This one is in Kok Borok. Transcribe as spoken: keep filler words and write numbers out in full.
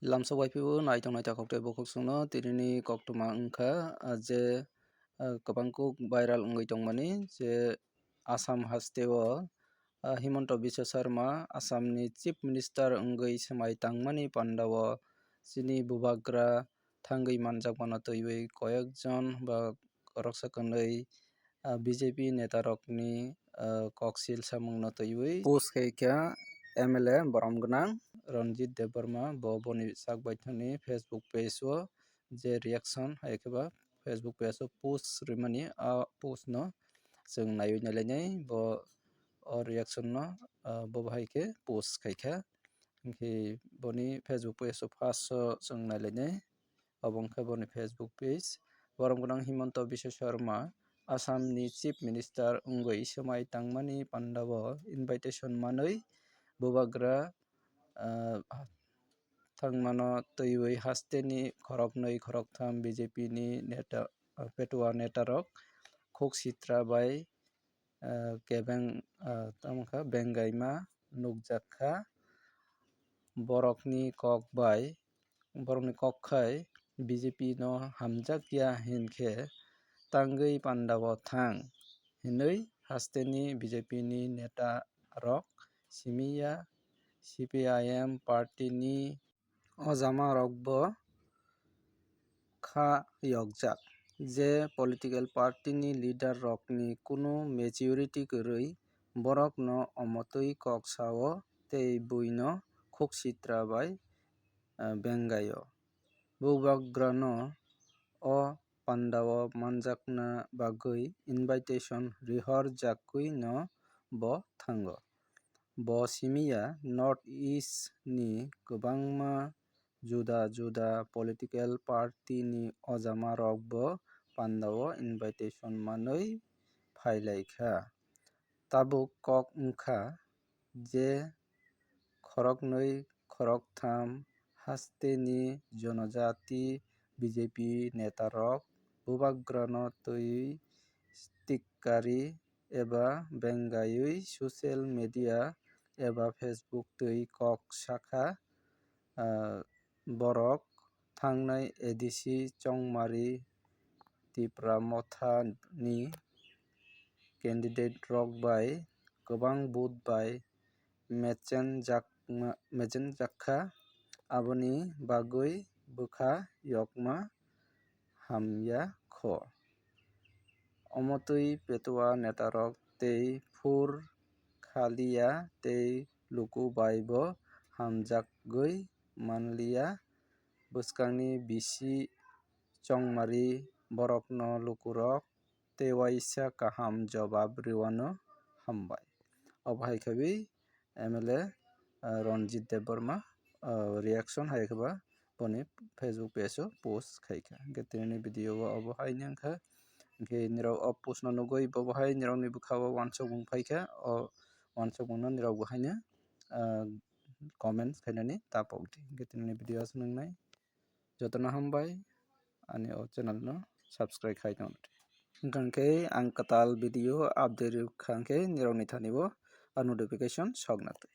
Lamsok bai phio naitok naitok kok tei bukhuk chwngno tinini koktwma wngkha, ah, je, ah, kwbangkuk viral wngwi tongmani je Assam hasteo, ah, Himanta Biswa Sarma Assamni Chief Minister wngwi swmai tangmani pandao chini bubagra thangwi manjakmano twiwi koyekjon ba khoroksa kwnwi, ah, B J P netarokni, ah, koksil samungno twiwi post khaikha M L A borom gwnang Ranjit Debbarma. Bo boni sak baithani Facebook page o je reaction hai khe ba Facebook page o post rimani, a post no chwng naiwi nailainai. Bo o reaction no, ah, bo bahai khe post khaikha. Hinkhe boni Facebook page o first o chwng nailainai. Obo wngkha boni Facebook page. Borom gwnang Himanta Biswa Sarma Assamni Chief Minister wngwi swmai tangmani pandao invitation manwi bubagra, ah, thangmano twiwi hasteni khoroknwi khoroktham B J P ni neta, ah, petua netarok khuk sitra bai, ah, kebeng, ah, tamo kha bengaima nukjak kha. Borokni kok bai, borokni kok khai B J P no hamjakya hinkhe tangwi pandao thang hinwi hasteni B J P ni neta rok simiya C P I M party ni o jama rok bo kha yokjak je political party ni leader rokni kunu maturity kwrwi borokno omotwi kok sao tei buino khuk sitra bai, eh, bengaio. Bubagrano o pandao manjakna bagwi invitation rihorjakwi no bo thango. Bo simiya North East ni kwbangma juda juda political party ni ojama rok bo pandao invitation manwi phailaikha. Tabuk kok wngkha je khoroknwi khoroktham hasteni jonojati B J P netarok bubagrano twiwi stickari eba bengaiwi social media eba Facebook twi kok sakha, ah, borok thangnai A D C Chongmari Tipra Motha ni candidate rok bai kwbang vote bai mechenjakma-, mechenjakha, aboni bagwi bwkha yokma hamya kho. Omotwi petua netarok tei phur khaliya tei luku bai bo hamjagwi manliya. Bwskangni bisi Chongmari borokno lukurok tei waisa kaham jobab rwano hambai. Obo hai khe bai M L A, ah, Ranjit Debbarma, ah, reaction hai khe ba boni Facebook page o post khai kha. Hwnkhe tinini video o obo hai wngkha. Hwnkhe nirok o post no nugwi bo bo hai nirok ni bwkha o uansukmung phai kha. O uansukmung no nirok bo haino, ah, comment khainani ta pok di. Hwnkhe tinini video aswk nwngnai. Jotono hambai, ani o channel no subscribe khai tong di. Hwnkhe ang kwtal video update rwkha hwnkhe nirok ni thani bo a notification sok na twi.